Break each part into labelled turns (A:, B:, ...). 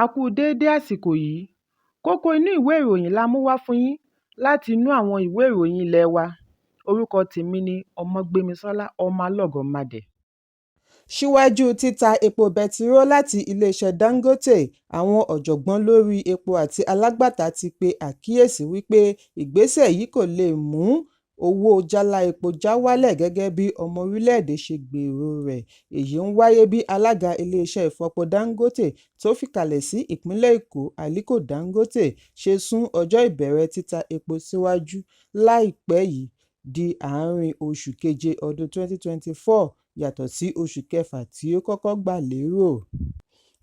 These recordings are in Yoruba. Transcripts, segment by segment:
A: A kú déédé àsìkò yìí. Kókó inú ìwé ìròyìn la mú wá fún yín láti inú àwọn ìwé ìròyìn ilé wa. Orúkọ tèmi ni Ọmọgbémisọ́lá Ọmọlọ́gọ̀mádẹ. Síwájú títa epo bẹtiró láti iléeṣẹ́ Dangote, àwọn ọ̀jọ̀gbọ́n lórí epo àti alágbàtà ti pe àkíyèsí wípé ìgbésẹ̀ yìí kò lè mú owó jálá epo já wálẹ̀ gẹ́gẹ́ bí ọmọ orílẹ̀-èdè ṣe gbèrò rẹ̀. Èyí ń wáyé bí alága iléeṣẹ́ ìfọpo Dangote tó fìkàlẹ̀ sí ìpínlẹ̀ Èkó, Aliko Dangote, ṣe sún ọjọ́ ìbẹ̀rẹ̀ títa epo síwájú láìpẹ́ yìí di àárín oṣù keje ọdún 2024 yàtọ̀ sí oṣù kẹfà tí ó kọ́kọ́ gbà lérò.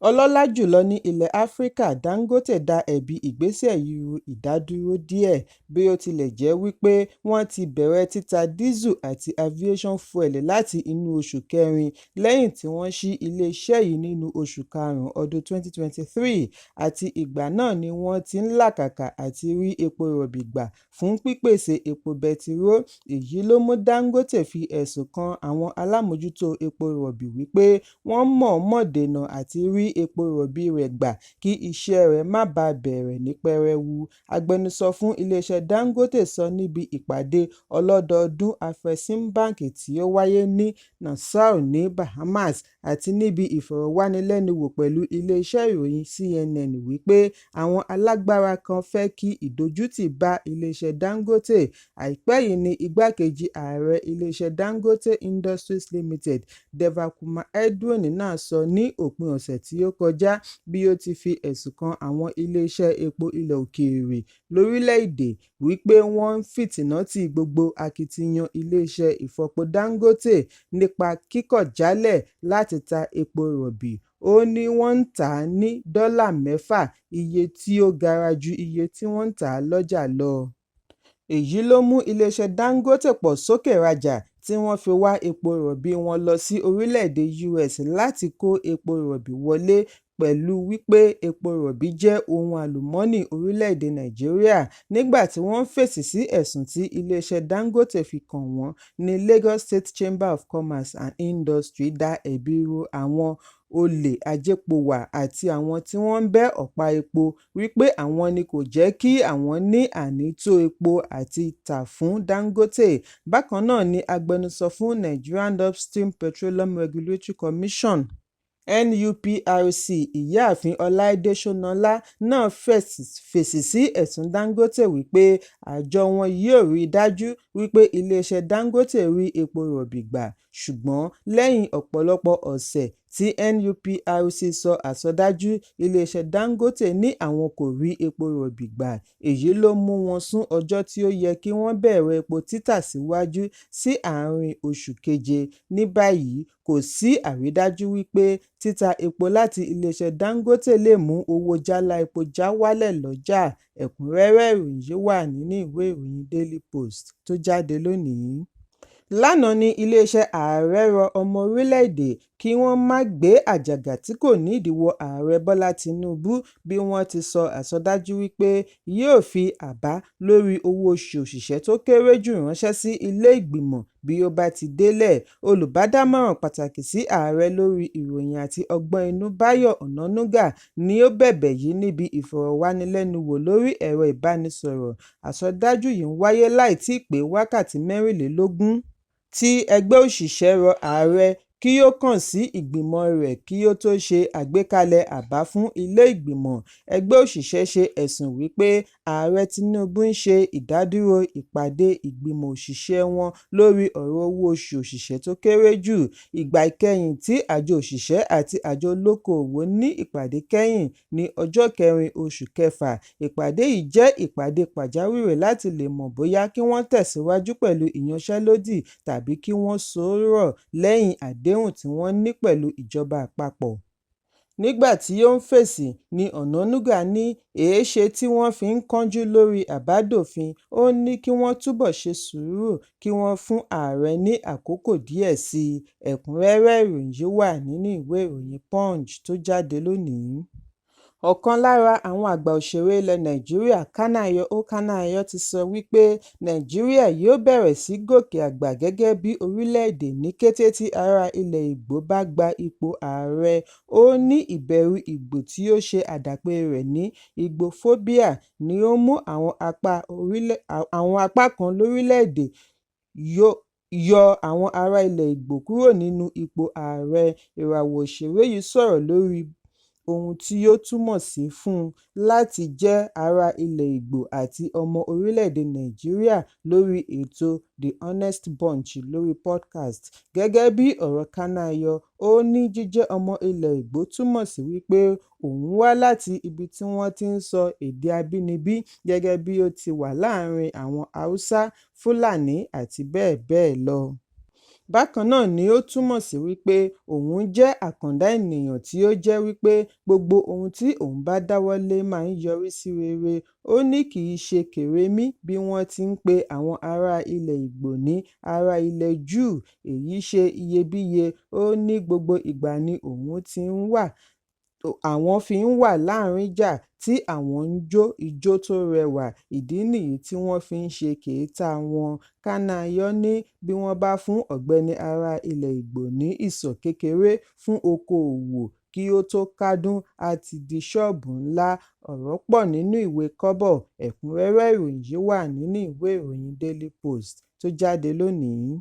A: Ọlọ́lá jùlọ ní ilẹ̀ Áfíríkà, Dangote dá ẹ̀bi ìgbésẹ̀ yìí ru ìdádúró díẹ̀, bí ó tilẹ̀ jẹ́ wípé wọ́n ti bẹ̀rẹ̀ títa dísù àti aviation fuel láti inú oṣù kẹrin lẹ́yìn tí wọ́n ṣí iléeṣẹ́ yìí nínú oṣù karùn-ún ọdún 2023. Àti ìgbà náà ni wọ́n ti ń làkàkà àti rí epo rọ̀bì gbà fún pípèsè epo bẹtiró. Èyí ló mú Dangote fi ẹ̀sùn kan àwọn alámòjútó epo rọ̀bì wípé wọ́n mọ̀ọ́mọ̀ dènà àti rí epo rọ̀bì rẹ̀ gbà kí iṣẹ́ rẹ̀ má bàa bẹ̀rẹ̀ ní pẹrẹwu. Agbẹnusọ fún iléeṣẹ́ Dangote sọ níbi ìpàdé ọlọ́dọọdún Afreximbank tí ó wáyé ní Nassau ní Bahamas àti níbi ìfọ̀rọ̀wánilẹ́nuwò pẹ̀lú iléeṣẹ́ ìròyìn CNN wípé àwọn alágbára kan fẹ́ kí ìdójútì bá iléeṣẹ́ Dangote. Àìpẹ́ yìí ni igbákejì ààrẹ iléeṣẹ́ Dangote Industries Limited, Devakumar Edwin náà sọ ní òpin ọ̀sẹ̀ tí ó kọjá bí ó ti fi ẹ̀sùn kan àwọn iléeṣẹ́ epo ilẹ̀ òkèèrè lórílẹ̀-èdè wípé wọ́n ń fìtìnàtí gbogbo akitiyan iléeṣẹ́ ìfọpo Dangote nípa kíkọ̀jálẹ̀ láti ta epo rọ̀bì. Ó ní wọ́n ń tà á ní $6, iye tí ó gara ju iye tí wọ́n ń tà á lọ́jà lọ. Èyí ló mú iléeṣẹ́ Dangote pọ̀ sókè rajà tí wọ́n fi wá epo rọ̀bì wọn lọ sí orílẹ̀-èdè US láti kó epo rọ̀bì wọlé pẹ̀lú wípé epo rọ̀bì jẹ́ ohun àlùmọ́nì orílẹ̀-èdè Nàìjíríà. Nígbà tí wọ́n ń fèsì sí ẹ̀sùn tí iléeṣẹ́ Dangote fi kàn wọ́n ní Lagos State Chamber of Commerce and Industry dá ẹ̀bi ru àwọn olè ajépo-wà àti àwọn tí wọ́n ń bẹ́ ọ̀pá epo wípé àwọn ni kò jẹ́ kí àwọn ní ànító epo àti tà fún Dangote. Bákan náà ni agbẹnusọ fún Nigerian Upstream Petroleum Regulatory Commission, NUPRC, Ìyáàfin Ọláídé Ṣónọlá náà fèsì sí ẹ̀sùn Dangote wípé àjọ wọn yóò rí i dájú wípé iléeṣẹ́ Dangote rí epo rọ̀bì gbà. Ṣùgbọ́n lẹ́yìn ọ̀pọ̀lọpọ̀ ọ̀sẹ̀ tí NUPRC sọ àsọdájú, iléeṣẹ́ Dangote ní àwọn kò rí epo rọ̀bì gbà. Èyí ló mú wọn sún ọjọ́ tí ó yẹ kí wọ́n bẹ̀rẹ̀ epo títà síwájú sí àárín oṣù keje. Ní báyìí, kò sí àrídájú wípé títa epo láti iléeṣẹ́ Dangote lè mú owó jálá epo já wálẹ̀ lọ́jà. Ẹ̀kúnrẹ́rẹ́ ìròyìn yìí wà nínú ìwé ìròyìn Daily Post tó jáde lónìí. Lánàá ní iléeṣẹ́ ààrẹ rọ ọmọ orílẹ̀-èdè kí wọ́n má gbé àjàgà tí kò nídìí wọ Ààrẹ Bọ́lá Tinubu bí wọ́n ti sọ àsọdájú wípé yóò fi àbá lórí owó oṣù òṣìṣẹ́ tó kéré jù ránṣẹ́ sí ilé ìgbìmọ̀ bí ó bá ti délẹ̀. Olùbádámọ̀ràn pàtàkì sí ààrẹ lórí ìròyìn àti ọgbọ́n inú Báyọ̀ Ọ̀nànúgà ni ó bẹ̀bẹ̀ yìí níbi ìfọ̀rọ̀wánilẹ́nuwò lórí ẹ̀rọ ìbánisọ̀rọ̀. Àsọdájú yìí ń wáyé láì tíì pé wákàtí 24 tí ẹgbẹ́ òṣìṣẹ́ rọ ààrẹ kí ó kàn sí ìgbìmọ̀ rẹ̀ kí ó tó ṣe àgbékalẹ̀ àbá fún ilé ìgbìmọ̀. Ẹgbẹ́ òṣìṣẹ́ ṣe ẹ̀sùn wípé ààrẹ Tinubu ń ṣe ìdádúró ìpàdé ìgbìmọ̀ òṣìṣẹ́ wọn lórí ọ̀rọ̀ owó oṣù òṣìṣẹ́ tó kéré jù. Ìgbà ìkẹyìn tí àjọ òṣìṣẹ́ àti àjọ olókoòwò ní ìpàdé kẹ́yìn ní ọjọ́ kẹrin oṣù kẹfà. Ìpàdé yìí jẹ́ ìpàdé pàjáwìrì láti lè mọ̀ bóyá kí wọ́n tẹ̀síwájú pẹ̀lú ìyanṣẹ́lódì tàbí kí wọ́n sọ̀rọ̀ lẹ́yìn àdéhùn tí wọ́n ní pẹ̀lú ìjọba àpapọ̀. Nígbà tí ó ń fèsì ní Ọ̀nànúgà ní èéṣe tí wọ́n fi ń kánjú lórí àbádòfin. Ó ní kí wọ́n túbọ̀ ṣe sùúrù kí wọ́n fún ààrẹ ní àkókò díẹ̀ sí i. Ẹ̀kúnrẹ́rẹ́ ìròyìn yìí wà nínú ìwé ìròyìn Punch tó jáde lónìí. Ọ̀kan lára àwọn àgbà òṣèré ilẹ̀ Nàìjíríà, Kanayo O. Kanayo ti sọ wípé Nàìjíríà yóò bẹ̀rẹ̀ sí gòkè àgbà gẹ́gẹ́ bí orílẹ̀-èdè ní kété tí ará ilẹ̀ Ìgbò bá gba ipò ààrẹ. Ó ní ìbẹ̀rù Ìgbò tí ó ṣe àdàpè rẹ̀ ní "Igbophobia" ni ó mú àwọn apá kan lórílẹ̀-èdè yọ àwọn ará ilẹ̀ Ìgbò kúrò nínú ipò ààrẹ. Ìràwọ̀ òṣèré yìí sọ̀rọ̀ lórí ohun tí ó túmọ̀ sí fún un láti jẹ́ ará ilẹ̀ Ìgbò àti ọmọ orílẹ̀-èdè Nàìjíríà lórí ètò The Honest Bunch lórí podcast. Gẹ́gẹ́ bí ọ̀rọ̀ Kanayo, ó ní jíjẹ́ ọmọ ilẹ̀ Ìgbò túmọ̀ sí wípé òun wá láti ibi tí wọ́n ti ń sọ èdè abínibí gẹ́gẹ́ bí ó ti wà láàárín àwọn Haúsá, Fúlàní àti bẹ́ẹ̀ bẹ́ẹ̀ lọ. Bákan náà ni ó túmọ̀ sí wípé òun jẹ́ àkàndá ènìyàn tí ó jẹ́ wípé gbogbo ohun tí òun bá dáwọ́ lé máa ń yọrí sí rere. Ó ní kì í ṣe kèrémí bí wọ́n ti ń pe àwọn ará ilẹ̀ Ìgbò ní ará ilẹ̀ Júù, èyí ṣe iyebíye. Ó ní gbogbo ìgbà ni àwọn fi ń wà láàárín ìjà tí àwọn ń jó ijó tó rẹwà, ìdí nìyí tí wọ́n fi ń ṣe kèéta wọn. Kanayo ní bí wọ́n bá fún ọ̀gbẹ́ni ará ilẹ̀ Ìgbò ní ìsọ̀ kékeré fún okoòwò kí ó tó kádùn á ti di ṣọ́ọ̀bù ńlá. Ọ̀rọ̀ pọ̀ nínú ìwé kọ́bọ̀, ẹ̀kúnrẹ́rẹ́ ìròyìn yìí wà nínú ìwé ìròyìn Daily Post tó jáde lónìí.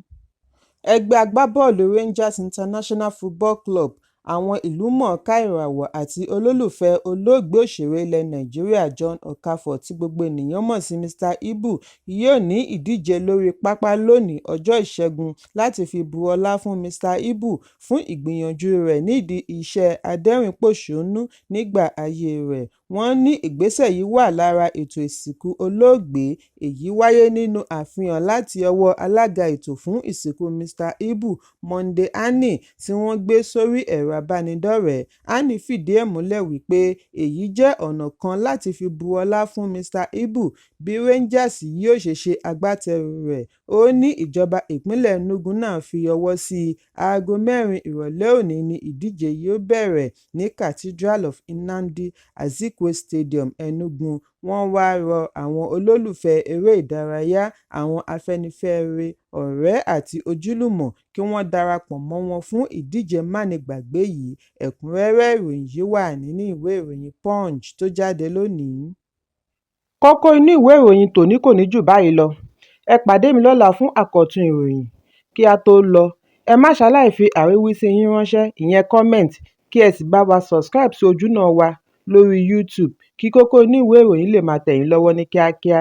A: Ẹgbẹ́ agbábọ́ọ̀lù Rangers International Football Club, àwọn ìlúmọ̀ọ́ká ìràwọ̀ àti olólùfẹ́ olóògbé òṣèré ilẹ̀ Nàìjíríà John Okafor tí gbogbo ènìyàn mọ̀ sí Mr Ibu yóò ní ìdíje lórí pápá lónìí ọjọ́ Ìṣẹ́gun láti fi bu ọlá fún Mr Ibu fún ìgbìyànjú rẹ̀ nídìí iṣẹ́ adẹ́rìn-ín-pòṣónú nígbà ayé rẹ̀. Wọ́n ní ìgbésẹ̀ yìí wà lára ètò ìsìnkú olóògbé. Èyí wáyé nínú àfihàn láti ọwọ́ alága ètò fún ìsìnkú Mr Ibu, Monday Ani, tí wọ́n gbé sórí ẹ̀rọ ìbánidọ́rẹ̀ẹ́. Ani fìdí ẹ̀ múlẹ̀ wípé èyí jẹ́ ọ̀nà kan láti fi bu ọlá fún Mr Ibu bí Rangers yóò ṣe ṣe agbátẹrù rẹ̀. Ó ní ìjọba ìpínlẹ̀ Enugu náà fi ọwọ́ sí i. Aago 4 ìrọ̀lẹ́ òní ni ìdíje yóò bẹ̀rẹ̀ ní Cathedral of Nnamdi Azikiwe Stadium, Enugu. Wọ́n wáá rọ àwọn olólùfẹ́ eré ìdárayá, àwọn afẹ́nifẹ́re, ọ̀rẹ́ àti ojúlùmọ̀ kí wọ́n darapọ̀ mọ́ wọn fún ìdíje mánigbàgbé yìí. Ẹ̀kúnrẹ́rẹ́ ìròyìn yìí wà nínú ìwé ìròyìn Punch tó jáde lónìí. Kókó inú ìwé ìròyìn tòní kò ní jù báyìí lọ. Ẹ pàdé mi lọ́la fún àkọ́tún ìròyìn. Kí á tó lọ, ẹ má ṣaláì fi àríwísí yín ránṣẹ́, ìyẹn comment, kí ẹ sì bá wa subscribe sí ojúnà wa lórí YouTube kí kókó inú ìwé ìròyìn lè máa tẹ̀ yín lọ́wọ́ ní kíákíá.